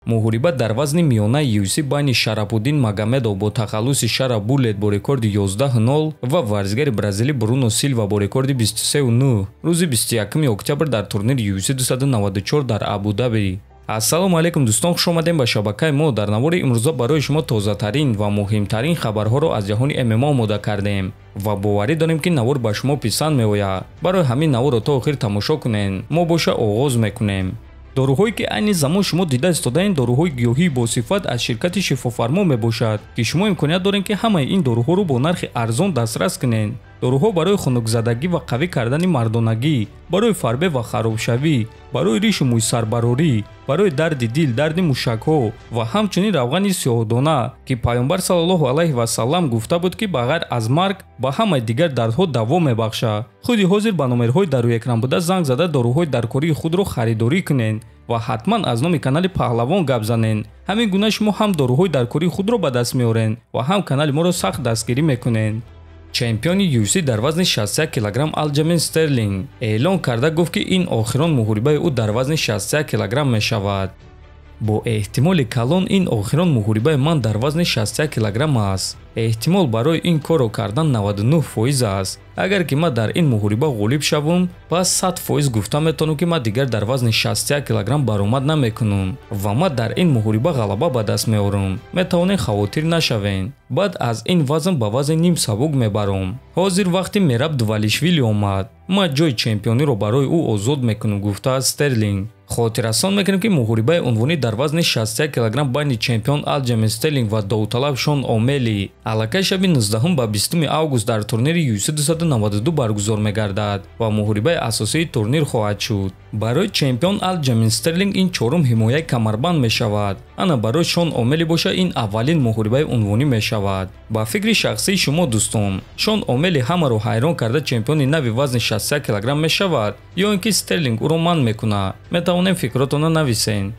Муҳориба дар вазни миёнаи UFC байни Шарабуддин Магомедов бо тахаллуси Шара Буллет бо рекорди 11-0 ва варзигари бразилӣ Бруно Силва бо рекорди 23-9 рӯзи 21 октябр дар турнири UFC 294 дар Абу-Даби. Ассалому алайкум дӯстон, хуш омадем ба шабакаи мо. Дар навори имрӯза барои шумо тозатарин ва муҳимтарин хабарҳоро аз ҷаҳони ММА омода кардем ва боварӣ дорем, ки навор ба шумо писанд меояд. Барои ҳамин наворро то охир тамошо кунед. Мо боша оғоз мекунем. Доруҳое ки айни замон шумо дида истодаед, доруҳои гиёҳии босифат аз ширкати Шифофармо мебошад, ки шумо имконият доред, ки ҳамаи ин доруҳоро бо нархи арзон дастрас кунед. Доруҳо барои хунукзадагӣ ва қавӣ кардани мардонагӣ, барои фарбе ва харобшавӣ, барои ришу мӯйсарбарорӣ, барои дарди дил, дарди мушакҳо ва ҳамчунин равғани сиёҳдона, ки Пайғамбар саллаллоҳу алайҳи васаллам гуфта буд, ки ба ғайр аз марг ба ҳамаи дигар дардҳо даво мебахшад. Худи ҳозир ба номерҳои дар рӯи экран буда занг зада доруҳои даркории худро харидорӣ кунед ва ҳатман аз номи канали Паҳлавон гап занед. Ҳамин гуна шумо ҳам доруҳои даркории худро ба даст меоред ва ҳам канали моро сахт дастгирӣ мекунед. Чемпиони UFC дар вазни 61 килограмм Алҷамин Стерлинг эълон карда гуфт, ки ин охирон муҳорибаи ӯ дар вазни 61 килограмм мешавад. Бо эҳтимоли калон ин охирон муҳорибаи ман дар вазни 61 килограмм аст. Эҳтимол барои ин корро кардан 99% аст. Агар ки ман дар ин муҳориба ғолиб шавам, пас 100% гуфта метавонам, ки ман дигар дар вазни 61 килограмм баромад намекунам ва ман дар ин муҳориба ғалаба ба даст меорам. Метавонед хавотир нашавед. Баъд аз ин вазн ба вазни ним сабук мебарам. Ҳозир вақти Мераб Двалишвили омад, ман ҷои чемпиониро барои ӯ озод мекунам, гуфтааст Стерлинг. Хотиррасон мекунем, ки муҳорибаи унвонӣ дар вазни 61 килограмм байни чемпион Алҷамин Стерлинг ва довталаб Шон Омели аллакай шаби 19 ба 20 август дар турнири UFC 292 баргузор мегардад ва муҳорибаи асосии турнир хоҳад шуд. Барои чемпион Алҷамин Стерлинг ин чорум ҳимояи камарбанд мешавад. Ана барои Шон Омели боша ин аввалин муҳорибаи унвонӣ мешавад. Ба фикри шахсии шумо дӯстон, Шон Омели ҳамаро ҳайрон карда чемпиони нави вазни 61 килограмм мешавад ё ин ки Стерлинг ӯро манъ мекунад? Метавонем фикротонро нависен.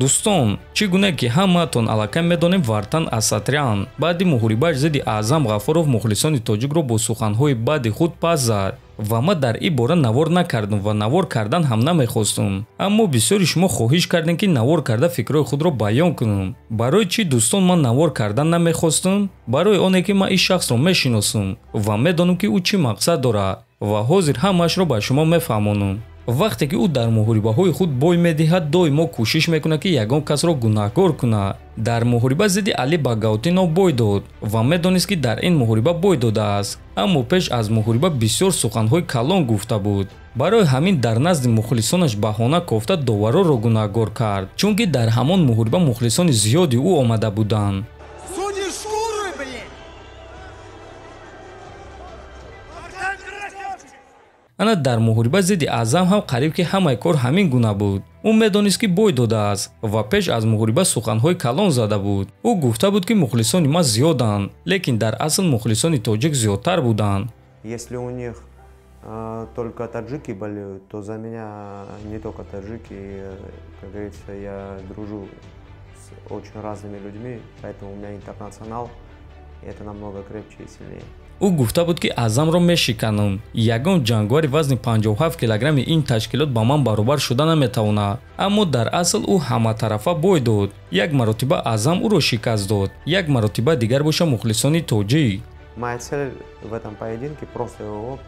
Дӯстон, чӣ гуна ки ҳамаатон аллакай медонем, Вартан Асатрян баъди муҳорибааш зидди Аъзам Ғафуров мухлисони тоҷикро бо суханҳои бади худ пас зад ва ман дар ин бора навор накардам ва навор кардан ҳам намехостум. Аммо бисёри шумо хоҳиш кардем, ки навор карда фикрҳои худро баён кунам. Барои чӣ дӯстон ман навор кардан намехостум? Барои оне ки ман ин шахсро мешиносам ва медонам, ки ӯ чӣ мақсад дорад ва ҳозир ҳамаашро ба шумо мефаҳмонам. Вақте ки ӯ дар муҳорибаҳои худ бой медиҳад, доимо кӯшиш мекунад, ки ягон касро гунаҳкор кунад. Дар муҳориба зидди Али Багаутинов бой дод ва медонист, ки дар ин муҳориба бой додааст, аммо пеш аз муҳориба бисёр суханҳои калон гуфта буд. Барои ҳамин дар назди мухлисонаш баҳона кофта довароро гунаҳкор кард, чунки дар ҳамон муҳориба мухлисони зиёди ӯ омада буданд. Ана дар муҳориба зидди Аъзам ҳам қариб ки ҳамаи кор ҳамин гуна буд. Ӯ медонист, ки бой додааст ва пеш аз муҳориба суханҳои калон зада буд. Ӯ гуфта буд, ки мухлисони ма зиёданд, лекин дар асл мухлисони тоҷик зиёдтар буданд. Если у них только таджики болеют, то за меня не только таджики, как говорится, я дружу с очень разными людьми, поэтому у меня интернационал, и это намного крепче и сильнее. Ӯ гуфта буд, ки Аъзамро мешиканам. Ягон ҷанговари вазни 57 килограмми ин ташкилот ба ман баробар шуда наметавонад. Аммо дар асл ӯ ҳаматарафа бой дод. Як маротиба Аъзам ӯро шикаст дод, як маротиба дигар боша мухлисони тоҷик. Моя цель в этом поединке просто его,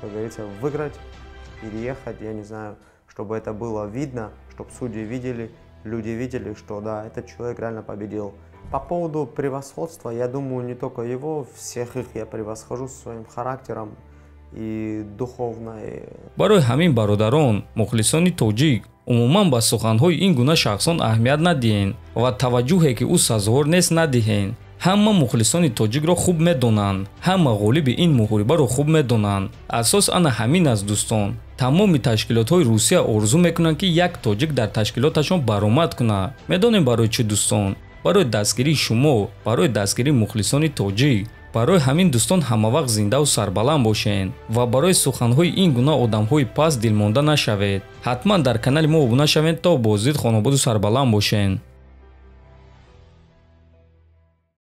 как говорится, выиграть, переехать, я не знаю, чтобы это было видно, чтобы судьи видели, люди видели, что да, этот человек реально победил. По поводу превосходства, я думаю, не только его, всех их я превосхожу своим характером и духовно. Барои ҳамин бародарон, мухлисони тоҷик, умуман ба суханҳои ин гуна шахсон аҳамият надиҳен ва таваҷҷӯҳе, ки ӯ сазовор нест, надиҳен. Ҳама мухлисони тоҷикро хуб медонанд, ҳама ғолиби ин муҳорибаро хуб медонанд. Асос ана ҳамин аст, дӯстон. Тамоми ташкилотҳои Русия орзу мекунанд, ки як тоҷик дар ташкилоташон баромад кунад. Медонем барои чӣ, дӯстон? Барои дастгирии шумо, барои дастгирии мухлисони тоҷик. Барои ҳамин дӯстон ҳамавақт зиндаву сарбаланд бошед ва барои суханҳои ин гуна одамҳои паст дилмонда нашавед. Ҳатман дар канали мо обуна шавед, то боздид хонободу сарбаланд бошед.